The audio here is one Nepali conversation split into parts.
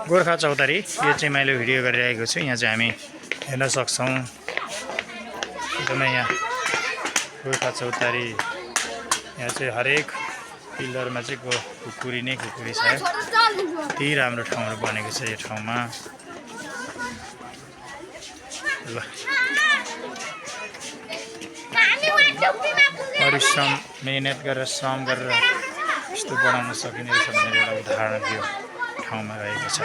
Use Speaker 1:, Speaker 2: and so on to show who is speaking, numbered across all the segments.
Speaker 1: गोर्खा चौतारी यो चाहिँ मैले भिडियो गरिरहेको छु। यहाँ चाहिँ हामी हेर्न सक्छौँ एकदमै यहाँ गोर्खा चौतारी। यहाँ चाहिँ हरेक पिलरमा चाहिँ खुकुरी नै खुकुरी छ। यति राम्रो ठाउँहरू बनेको छ यो ठाउँमा। ल परिश्रम मेहनत गरेर श्रम गरेर यस्तो बनाउन सकिने रहेछ भनेर एउटा उदाहरण यो ठाउँमा रहेको छ।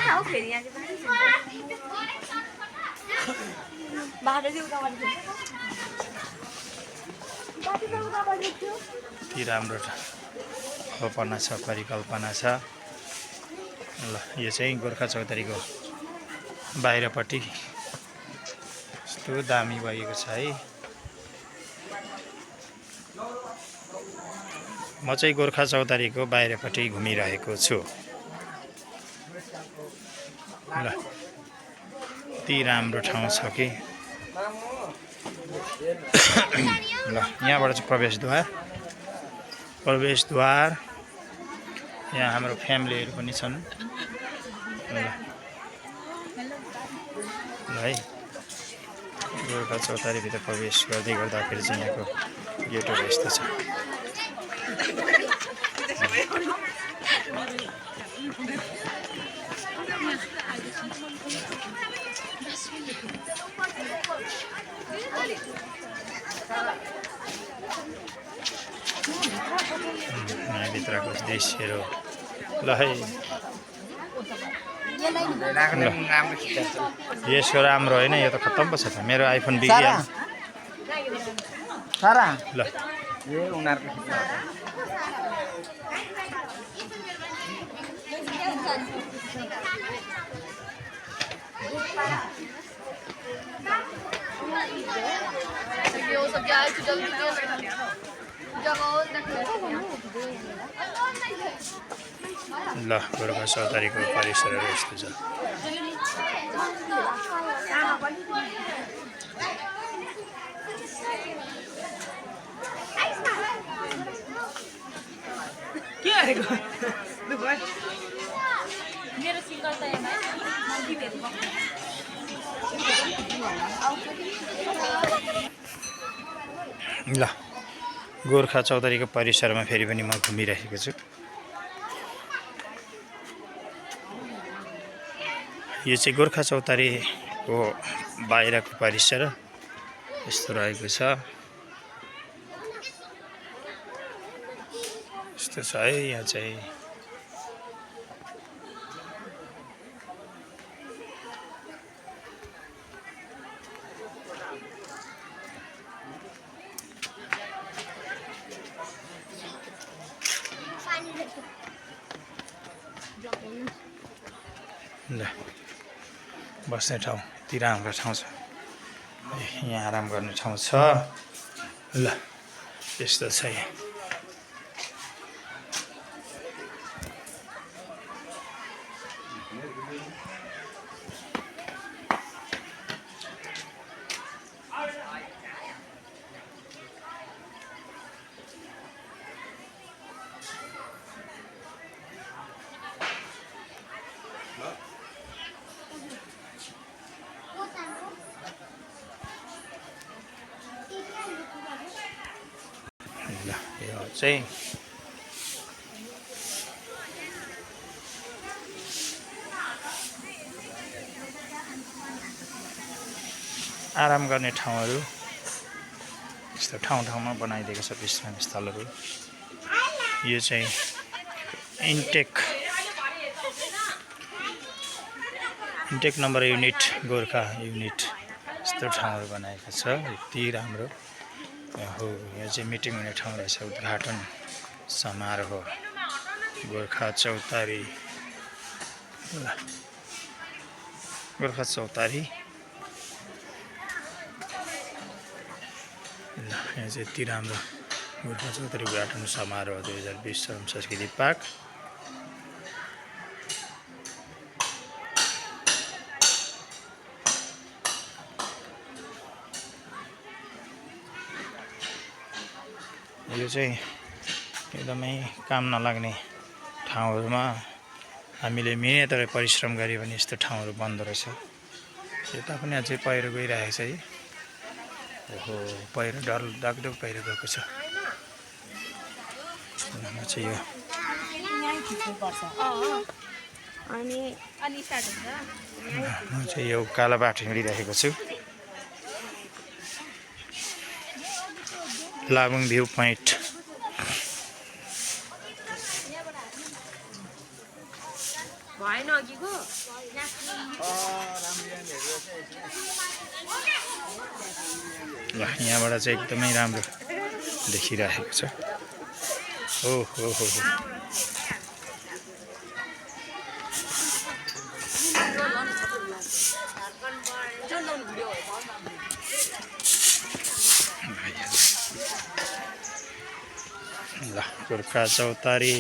Speaker 1: यति राम्रो कल्पना छ, परिकल्पना छ। ल यो चाहिँ गोर्खा चौतारीको बाहिरपट्टि यस्तो दामी भएको छ है। म चाहिँ गोर्खा चौतारीको बाहिरपट्टि घुमिरहेको छु। ल यति राम्रो ठाउँ छ कि। ल यहाँबाट चाहिँ प्रवेशद्वार। यहाँ हाम्रो फ्यामिलीहरू पनि छन्। ल है गोर्खा चौतारीभित्र प्रवेश गर्दै गर्दाखेरि चाहिँ यहाँको गेटहरू यस्तो छ। यहाँभित्रको दृश्यहरू ल है यसको राम्रो होइन, यो त खत्तम पो छ त। मेरो आइफोन बिग्रियो। ल ल गोर्खा चौतारीको परिसरहरू यस्तो छ। ल गोर्खा चौतारीको परिसरमा फेरि पनि म घुमिरहेको छु। यो चाहिँ गोर्खा चौतारीको बाहिरको परिसर यस्तो रहेको छ। यस्तो छ है यहाँ चाहिँ। ल बस्ने ठाउँ यति राम्रो ठाउँ छ। यहाँ आराम गर्ने ठाउँ छ। ल यस्तो छ यहाँ। यो चाहिँ आराम गर्ने ठाउँहरू यस्तो ठाउँ ठाउँमा बनाइदिएको छ विश्राम स्थलहरू। यो चाहिँ intake number unit Gorkha unit यस्तो ठाउँहरू बनाएको छ। यति राम्रो हो। यहाँ चाहिँ मिटिङ हुने ठाउँ रहेछ। उद्घाटन समारोह गोर्खा चौतारी। गोर्खा चौतारी यहाँ चाहिँ यति राम्रो गोर्खा चौतारी उद्घाटन समारोह 2020 श्रम संस्कृति पार्क। यो चाहिँ एकदमै काम नलाग्ने ठाउँहरूमा हामीले मिहिनेतले परिश्रम गऱ्यो भने यस्तो ठाउँहरू बन्दो रहेछ। यता पनि अझै पहिरो गइरहेको छ है। ओहो पहिरो डरलाग्दो पहिरो गएको छ। चाहिँ यो म चाहिँ यो काला बाटो हिँडिरहेको छु। लाबुङ भ्यू पोइन्ट। यहाँबाट चाहिँ एकदमै राम्रो देखिरहेको छ। ओहो हो ल गोर्खा चौतारी।